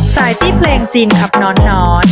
Xài tip leej txin khab nov nov.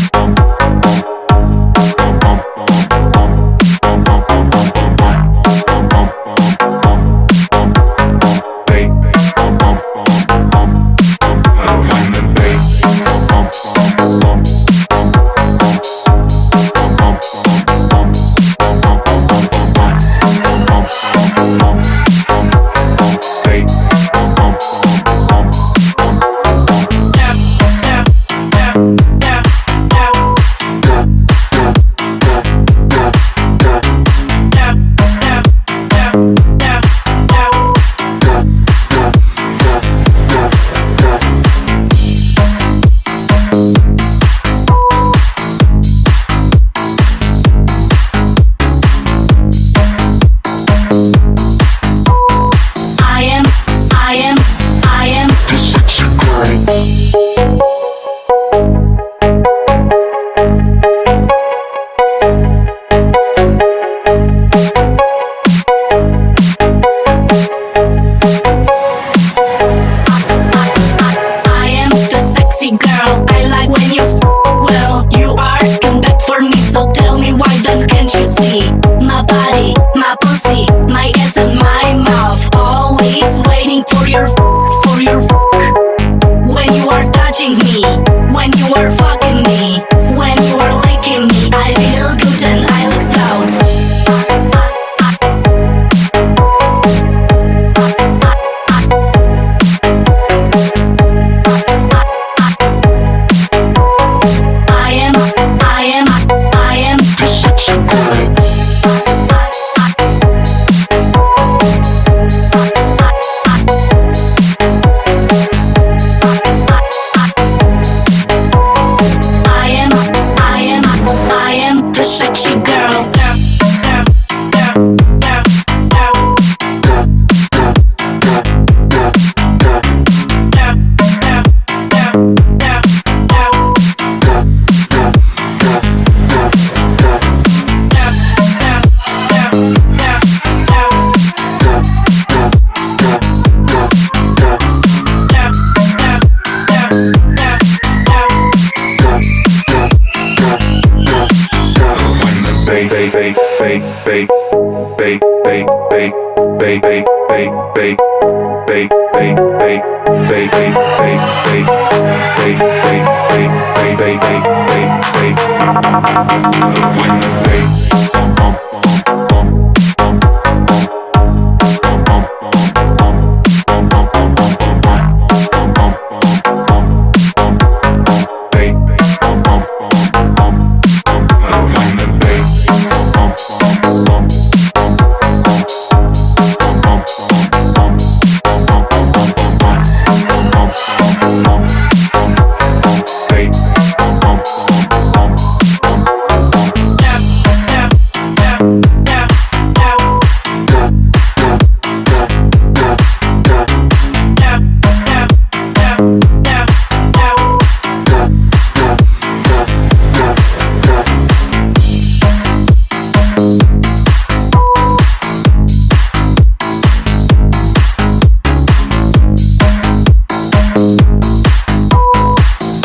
I am, I am, I am the sexy girl. I am the sexy girl. I like when you f- well. You are too bad for me, so tell me why don't can't you see my body, my pussy, my ass and my mouth? All it's waiting for your f- for your f- when you are touching me, when you are fucking me, when you are licking me, I feel good and I look loud. I am, I am, I am the sexy girl. I am, I am, I am the sexy girl.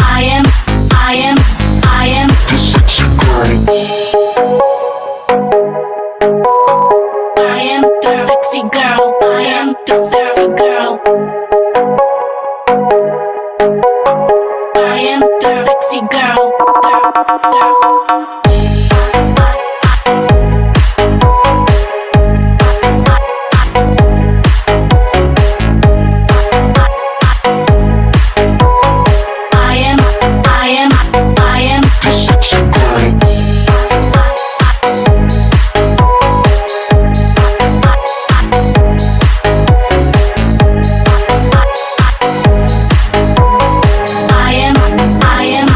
I am, I am, I am the sexy girl. I am the sexy girl. I am the sexy girl. I am the sexy girl. I am, I am, I am the sexy girl. I am, I am.